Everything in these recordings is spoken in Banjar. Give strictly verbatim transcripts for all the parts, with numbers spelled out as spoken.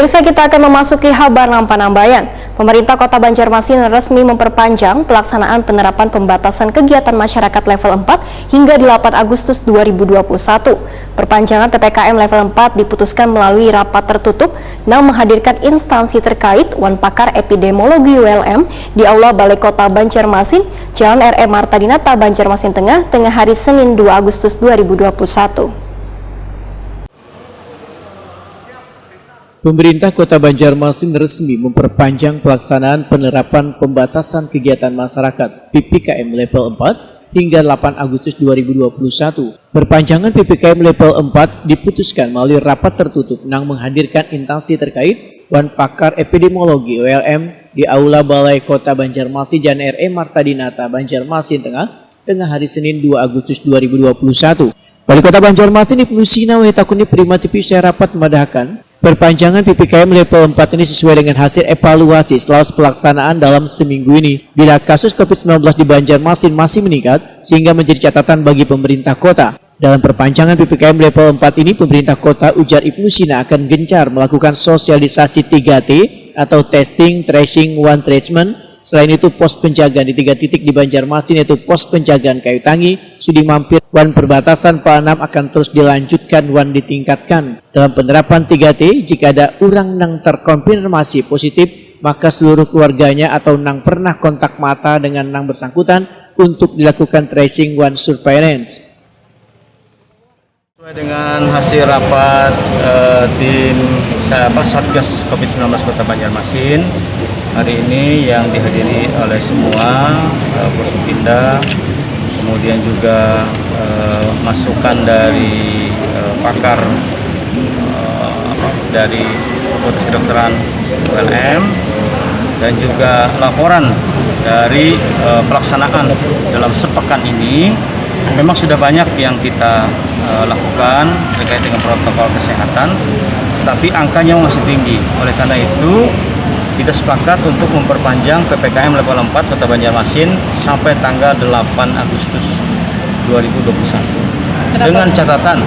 Pemirsa, kita akan memasuki habar nang panambayan. Pemerintah Kota Banjarmasin resmi memperpanjang pelaksanaan penerapan pembatasan kegiatan masyarakat level empat hingga delapan Agustus dua ribu dua puluh satu. Perpanjangan P P K M level empat diputuskan melalui rapat tertutup nang menghadirkan instansi terkait wan pakar epidemiologi U L M di Aula Balai Kota Banjarmasin, Jalan R E Marta Dinata, Banjarmasin Tengah, tengah hari Senin dua Agustus dua ribu dua puluh satu. Pemerintah Kota Banjarmasin resmi memperpanjang pelaksanaan penerapan pembatasan kegiatan masyarakat P P K M level empat hingga delapan Agustus dua ribu dua puluh satu. Perpanjangan P P K M level empat diputuskan melalui rapat tertutup nang menghadirkan instansi terkait wan pakar epidemiologi U L M di Aula Balai Kota Banjarmasin, Jalan R E Marta Dinata, Banjarmasin Tengah, tengah hari Senin dua Agustus dua ribu dua puluh satu. Wali Kota Banjarmasin Ibnu Sina wahid takuni Prima T V saya rapat madahkan, perpanjangan P P K M level empat ini sesuai dengan hasil evaluasi setelah pelaksanaan dalam seminggu ini. Bila kasus covid sembilan belas di Banjarmasin masih meningkat, sehingga menjadi catatan bagi pemerintah kota. Dalam perpanjangan P P K M level empat ini, pemerintah kota, ujar Ibnu Sina, akan gencar melakukan sosialisasi tiga T atau testing, tracing, one treatment. Selain itu, pos penjagaan di tiga titik di Banjarmasin, yaitu pos penjagaan Kayu Tangi, Sudi Mampir, wan perbatasan Paanam akan terus dilanjutkan wan ditingkatkan. Dalam penerapan tiga T, jika ada urang nang terkonfirmasi positif, maka seluruh keluarganya atau nang pernah kontak mata dengan nang bersangkutan untuk dilakukan tracing wan surveillance. Sesuai dengan hasil rapat eh, tim sa- apa, Satgas covid sembilan belas Kota Banjarmasin hari ini yang dihadiri oleh semua eh, Forkopimda, kemudian juga eh, masukan dari eh, pakar eh, apa, dari Fakultas Kedokteran U L M dan juga laporan dari eh, pelaksanaan dalam sepekan ini. Memang sudah banyak yang kita eh, lakukan terkait dengan protokol kesehatan, tapi angkanya masih tinggi. Oleh karena itu, kita sepakat untuk memperpanjang P P K M level empat Kota Banjarmasin sampai tanggal delapan Agustus dua ribu dua puluh satu. Dengan catatan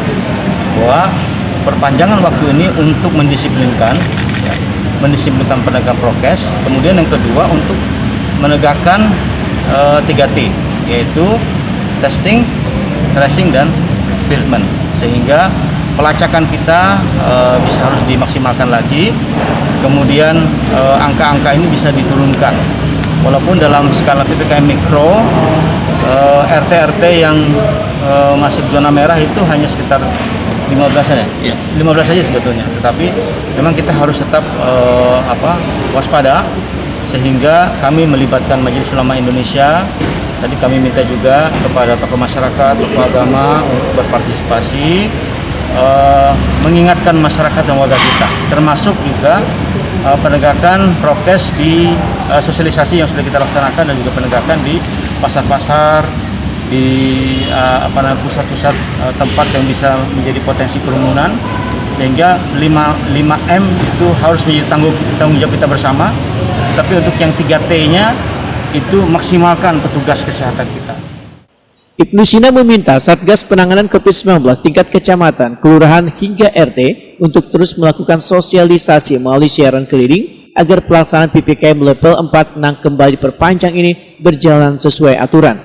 bahwa perpanjangan waktu ini untuk mendisiplinkan, ya, mendisiplinkan penegakan prokes, kemudian yang kedua untuk menegakkan eh, tiga T, yaitu testing, tracing, dan treatment, sehingga pelacakan kita eh, bisa harus dimaksimalkan lagi, kemudian eh, angka-angka ini bisa diturunkan. Walaupun dalam skala P P K M mikro, eh, R T R T yang eh, masuk zona merah itu hanya sekitar lima belas saja. Iya, lima belas saja sebetulnya. Tetapi memang kita harus tetap eh, apa, waspada, sehingga kami melibatkan Majelis Ulama Indonesia. Tadi kami minta juga kepada tokoh masyarakat, tokoh agama untuk berpartisipasi eh, mengingatkan masyarakat dan warga kita, termasuk juga eh, penegakan prokes di eh, sosialisasi yang sudah kita laksanakan dan juga penegakan di pasar-pasar, di eh, apa namanya, pusat-pusat eh, tempat yang bisa menjadi potensi kerumunan, sehingga lima lima M itu harus menjadi tanggung tanggung jawab kita bersama. Tapi untuk yang tiga T-nya itu maksimalkan petugas kesehatan kita. Ibnu Sina meminta Satgas Penanganan covid sembilan belas tingkat kecamatan, kelurahan, hingga R T untuk terus melakukan sosialisasi melalui siaran keliling agar pelaksanaan P P K M level empat nang kembali diperpanjang ini berjalan sesuai aturan.